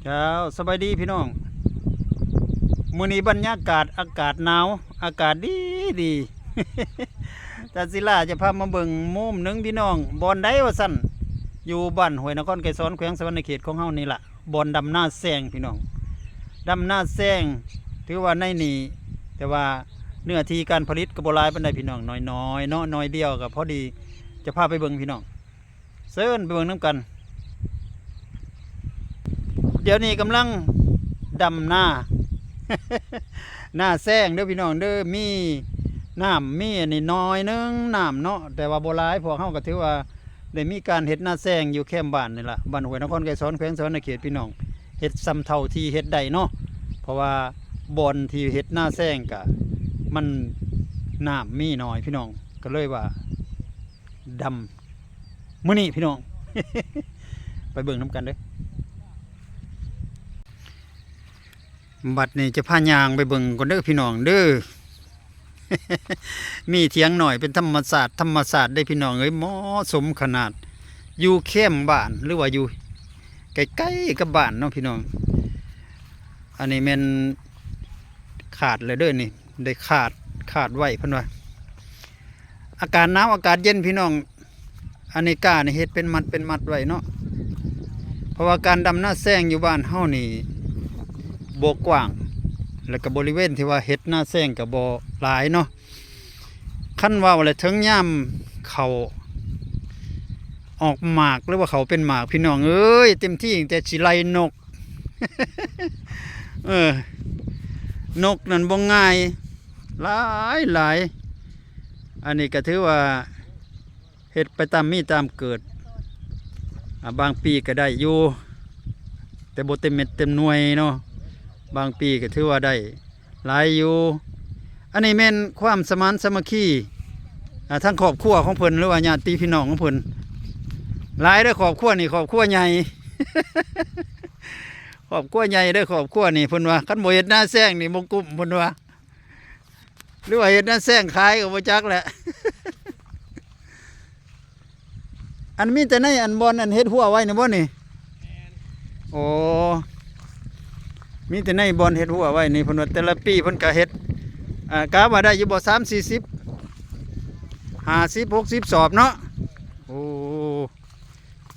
ເຈົ້າ ສະບາຍດີພີ່ນ້ອງ. ມື້ນີ້ບັນຍາກາດ ອາກາດໜາວ ອາກາດດີດີ. ຕາສິລາຈະພາມາເບິ່ງມຸມໜຶ່ງພີ່ນ້ອງ ບ່ອນໃດວ່າຊັ້ນ ຢູ່ບ້ານຫ້ວຍນະຄອນໄກສອນ ແຂວງສະຫວັນນະເຂດຂອງເຮົານີ້ລະ ບ່ອນດຳນາແຊງພີ່ນ້ອງ. ດຳນາແຊງ ຖືວ່າໃນນີ້ ແຕ່ວ່າເນື້ອທີ່ການຜະລິດກໍບໍ່ຫຼາຍປານໃດພີ່ນ້ອງ ໜ້ອຍໆເນາະ ໜ້ອຍດຽວ ກໍພໍດີຈະພາໄປເບິ່ງພີ່ນ້ອງ. ເຊີນໄປເບິ່ງນຳກັນ. ດຽວນີ້ກຳລັງດຳນາ ນາແຊງເດີພີ່ນ້ອງເດີ ມີນ້ຳ ມີອັນນີ້ໜ້ອຍໜຶ່ງນ້ຳເນາະ ແຕ່ວ່າບໍ່ຫຼາຍ. ພວກເຮົາກໍຖືວ່າໄດ້ມີການເຮັດນາແຊງຢູ່ແຄມບ້ານນີ້ລະ ບ້ານຫ້ວຍນະຄອນໄກສອນ ແຂວງສະຫວັນນະເຂດພີ່ນ້ອງ ເຮັດສ່ຳເທົ່າທີ່ເຮັດໄດ້ເນາະ ເພາະວ່າບ່ອນທີ່ເຮັດນາແຊງກະມັນນ້ຳມີໜ້ອຍພີ່ນ້ອງ ກໍເລີຍວ່າ ດຳມື້ນີ້ພີ່ນ້ອງ ໄປເບິ່ງນຳກັນເດີ. ບັດນີ້ຈະພາຍ່າງໄປເບິ່ງກ່ອນເດີພີ່ນ້ອງເດີ. ມີຖຽງໜ້ອຍເປັນທຳມະຊາດ ທຳມະຊາດເດ້ພີ່ນ້ອງເອີຍ ເໝາະສົມຂະໜາດ ຢູ່ແຄມບ້ານ ຫຼືວ່າຢູ່ໃກ້ໆກັບບ້ານເນາະພີ່ນ້ອງ. ອັນນີ້ແມ່ນຂາດແລ້ວເດີນີ້ ໄດ້ຂາດ ຂາດໄວ້ເພິ່ນວ່າ ອາກາດໜາວອາກາດເຢັນພີ່ນ້ອງ. ອັນນີ້ກ້ານີ້ເຮັດເປັນມັດເປັນມັດໄວ້ເນາະ ເພາະວ່າການດຳນາແຊງຢູ່ບ້ານເຮົານີ້ບໍ່ກວ້າງ ແລ້ວກໍບໍລິເວນທີ່ວ່າເຮັດນາແຊງກໍບໍ່ຫຼາຍເນາະ. ຄັນເວົ້າແລ້ວເຖິງຍາມເຂົ້າອອກໝາກ ຫຼືວ່າເຂົ້າເປັນໝາກ ພີ່ນ້ອງເອີຍ ເຕັມທີ່ຕັ້ງແຕ່ຊິໄລ່ນົກ ເອີ ນົກນັ້ນບໍ່ງ່າຍ ຫຼາຍໆ. ອັນນີ້ກໍຖືວ່າເຮັດໄປຕາມມີຕາມເກີດ ອາ ບາງປີກໍໄດ້ຢູ່ ແຕ່ບໍ່ເຕັມເມັດເຕັມໜ່ວຍເນາະ ບາງປີກໍຖືວ່າໄດ້ ຫຼາຍຢູ່. ອັນນີ້ແມ່ນຄວາມສະໝານສາມັກຄີ ອາ ທາງຄອບຄົວຂອງເພິ່ນ ຫຼືວ່າຍາດຕິພີ່ນ້ອງຂອງເພິ່ນ ຫຼາຍເດີຄອບຄົວນີ້ ຄອບຄົວໃຫຍ່ ຄອບຄົວໃຫຍ່ເດີຄອບຄົວນີ້ ເພິ່ນວ່າ ຄັນບໍ່ເຮັດນາແຊງນີ້ບໍ່ກຸ້ມ ເພິ່ນວ່າ ຫຼືວ່າເຮັດນາແຊງຂາຍກໍບໍ່ຈັກແຫຼະ. ອັນມີແຕ່ໃນອັນບ່ອນອັນເຮັດຮົ້ວໄວ້ນີ້ບໍ່ນີ້? ແມ່ນ. ໂອ້ ມີແຕ່ໃນບ່ອນເຮັດຮົ້ວໄວ້ນີ້ ເພິ່ນວ່າແຕ່ລະປີເພິ່ນກະເຮັດ ອາ ກະວ່າໄດ້ຢູ່ບໍ່ ສາມສີ່ສິບ ຫ້າສິບ ຫົກສິບສອບເນາະ? ໂອ້ ໂອ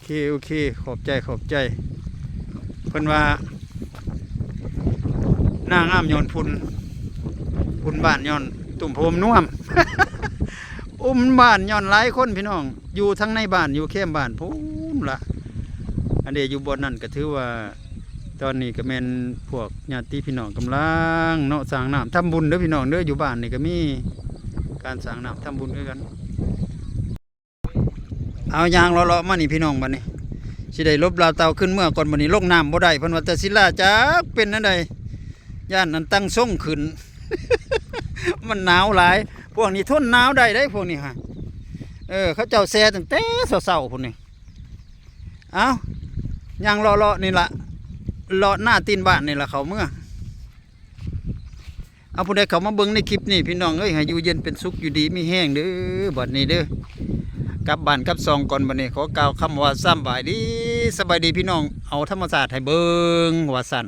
ເຄ ໂອເຄ ຂອບໃຈ ຂອບໃຈ. ເພິ່ນວ່າ ໜ້າງາມຍ້ອນຝຸ່ນ ອຸ່ນບ້ານຍ້ອນຕຸ້ມໂຮມນວມ ອຸ່ນບ້ານຍ້ອນຫຼາຍຄົນພີ່ນ້ອງ ຢູ່ທັງໃນບ້ານ ຢູ່ແຄມບ້ານພຸ້ນລະ. ອັນເດ ຢູ່ບ່ອນນັ້ນກໍຖືວ່າ ຕອນນີ້ກໍແມ່ນພວກຍາດຕິພີ່ນ້ອງກຳລັງເນາະ ສ້າງນ້ຳທຳບຸນເດີພີ່ນ້ອງເດີ. ຢູ່ບ້ານນີ້ກໍມີການສ້າງນ້ຳທຳບຸນຄືກັນ. ເອົາ ຍ່າງເລາະໆມານີ້ພີ່ນ້ອງ ບັດນີ້ຊິໄດ້ຫຼົບລາວເຕົາຂຶ້ນເມືອກ່ອນ. ບັດນີ້ລົງນ້ຳບໍ່ໄດ້ ເພິ່ນວ່າ ແຕ່ສິລາຈັກເປັນແນວໃດ ຢ້ານອັນຕັ້ງຊົງຂຶ້ນ ມັນໜາວຫຼາຍ. ພວກນີ້ທົນໜາວໄດ້ເດ້ ພວກນີ້ຫະ ເອີ ເຂົາເຈົ້າແຊ່ຕັ້ງແຕ່ເຊົ້າໆພຸ້ນນີ້. ເອົາ ຍ່າງເລາະໆນີ້ລະ ເລາະໜ້າຕີນບ້ານນີ້ລະ ເຂົ້າເມືອ. ເອົາ ຜູ້ໃດເຂົ້າມາເບິ່ງໃນຄລິບນີ້ ພີ່ນ້ອງເອີຍ ໃຫ້ຢູ່ເຢັນເປັນສຸກ ຢູ່ດີມີແຮງເດີ. ບັດນີ້ເດີ ກັບບ້ານກັບຊ່ອງກ່ອນ. ບັດນີ້ຂໍກ່າວຄຳວ່າສຳບາຍດີ ສະບາຍດີພີ່ນ້ອງ ເອົາທຳມະຊາດໃຫ້ເບິ່ງວ່າຊັ້ນ.